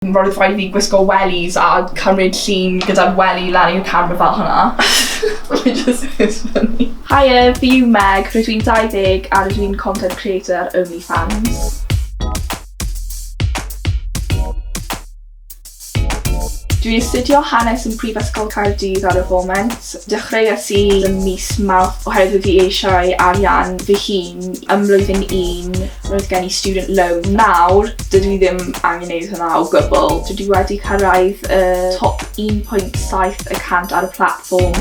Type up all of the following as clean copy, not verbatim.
Roedd rhaid i fi gwisgo wellies a cymryd llun gyda'r welly lan i'r camera fel hwnna. Which is is funny. Hiya, fi yw Meg, rydw i'n 20 a rydw i'n content creator ar OnlyFans. Dwi'n astudio hanes yn Prifysgol Caerdydd ar y foment. Dechreuais i ym mis Mawrth oherwydd fi eisiau arian fy hun ym mlwyddyn un, roedd gen i student loan. Nawr, dydw i ddim angen neud hwnna o gwbl. Dwi wedi cyrraedd y top 1.7 y cant ar y platfform.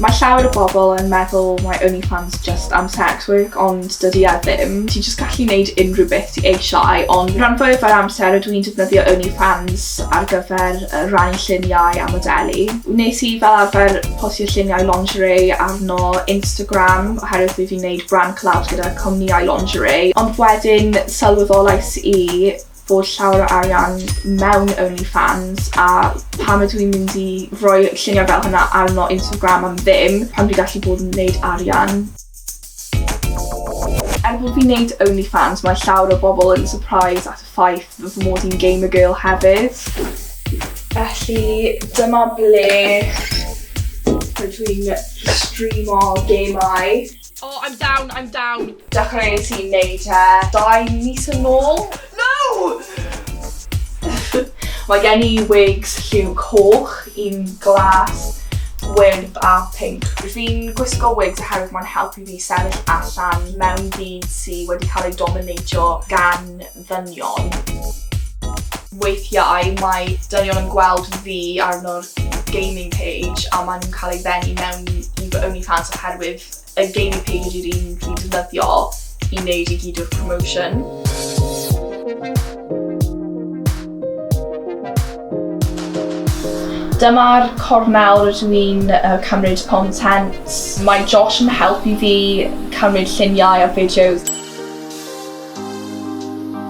Mae llawer o bobl yn meddwl mae OnlyFans just am sex work, ond dydy e ddim. Ti jyst gallu neud unrhyw beth ti eisiau, ond rhan fwyaf o'r amser rydw i'n defnyddio OnlyFans ar gyfer rhannu lluniau a modelu. Wnes i fel arfer postio lluniau lingerie arno Instagram oherwydd fi fi'n neud brand collabs gyda cwmnïau lingerie, ond wedyn sylweddolais i fod llawer o arian mewn OnlyFans a pam ydw i'n mynd i roi lluniau fel hynna arno Instagram am ddim pan dwi'n gallu bod yn neud arian. Er bod fi'n neud OnlyFans, mae llawer o bobl yn surprised at y ffaith fy mod i'n gamer girl hefyd. Felly dyma ble rydw i'n streamo gemau. Oh, I'm down, I'm down. Dechreuais i wneud e 2 mis yn ôl. No! Mae gen i wigs lliw coch, un glas, gwyrdd a pinc. Fi'n gwisgo wigs oherwydd mae'n helpu fi sefyll allan mewn byd sydd wedi cael ei domineiddio gan ddynion. Weithiau mae dynion yn gweld fi arno'r gaming page a maen nhw'n cael ei ddenu mewn i fy OnlyFans oherwydd y gaming page ydy'r un dwi'n defnyddio i wneud i gyd o'r promotion. Dyma'r cornel rydw i'n cymryd content. Mae Josh yn helpu fi cymryd lluniau a fideos.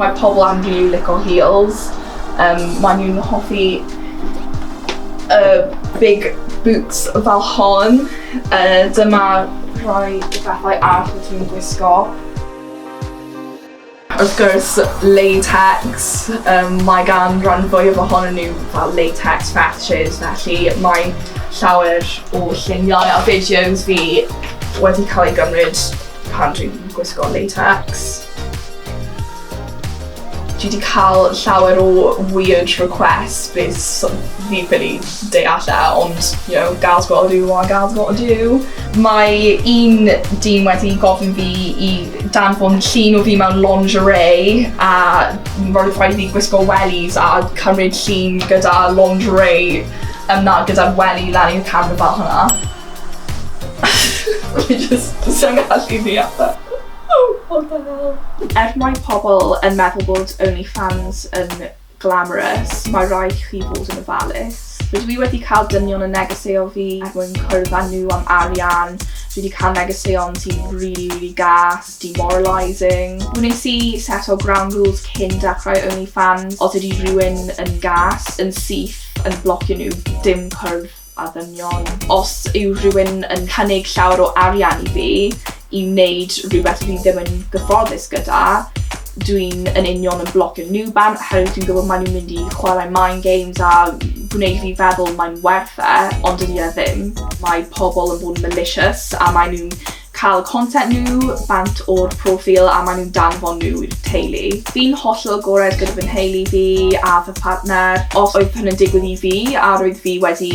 Mae pobl yn rili licio heels. Maen nhw'n hoffi big boots fel hon. Dyma rhai o bethau arall rydw i'n gwisgo. Wrth gwrs, latex. Mae gan rhan fwyaf ohonyn nhw fel latex fetishes, felly mae llawer o lluniau a fideos fi wedi cael ei gymryd pan dwi'n gwisgo latex. Dwi wedi cael llawer o weird requests beth fi ffili deall e, ond girls gotta do what girls gotta do. Mae un dyn wedi gofyn fi i danfon llun o fi mewn lingerie a roedd rhaid i fi gwisgo wellies a cymryd llun gyda lingerie na gyda'r welly lan i'r camera fel hwnna. Fi just sai'n gallu deall e. Oh, what the hell? Er mae pobl yn meddwl bod OnlyFans yn glamorous, mae rhaid chi fod yn ofalus. Rydw i wedi cael dynion yn negeseuo fi er mwyn cwrdd â nhw am arian. Dwi wedi cael negeseuon sy'n really, really gas, demoralising. Wnes i set o ground rules cyn dechrau OnlyFans. Os ydy rhywun yn gas, yn syth yn blocio nhw, dim cwrdd â ddynion. Os yw rhywun yn cynnig llawer o arian i fi i wneud rhywbeth dwi ddim yn gyfforddus gyda, dwi'n yn union yn blocio nhw bant oherwydd dwi'n gwybod maen nhw'n mynd i chwarae mind games a gwneud fi feddwl mae'n werth e, ond dydy e ddim. Mae pobl yn bod yn malicious a maen nhw'n cael content nhw bant o'r proffil a maen nhw'n danfon nhw i'r teulu. Fi'n hollol agored gyda fy nheulu fi a fy partner. Os oedd hwn yn digwydd i fi a roedd fi wedi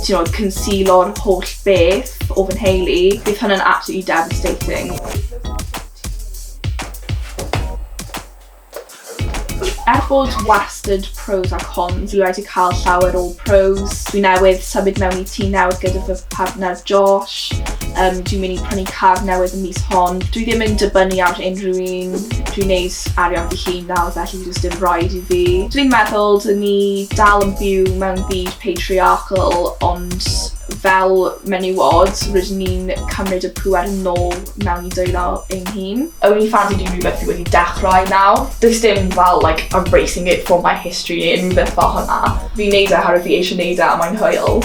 concealo'r holl beth o fy nheulu, bydd hwn yn absolutely devastating. Er bod wastad pros a cons, dwi wedi cael llawer o pros. Dwi newydd symud mewn i tŷ newydd gyda fy partner Josh. Dwi'n mynd i prynu car newydd y mis hon. Dwi ddim yn dibynnu ar unrhyw un. Dwi'n neud arian fy hun nawr, felly does dim rhaid i fi. Dwi'n meddwl dyn ni dal yn byw mewn byd patriarchal, ond fel menywod, rydyn ni'n cymryd y pŵer yn ôl mewn i dwylo ein hun. OnlyFans ydy rhywbeth fi wedi dechrau nawr. Does dim fel like erasing it from my history neu unrhyw beth fel hwnna. Fi'n neud e oherwydd fi eisiau neud e a mae'n hwyl.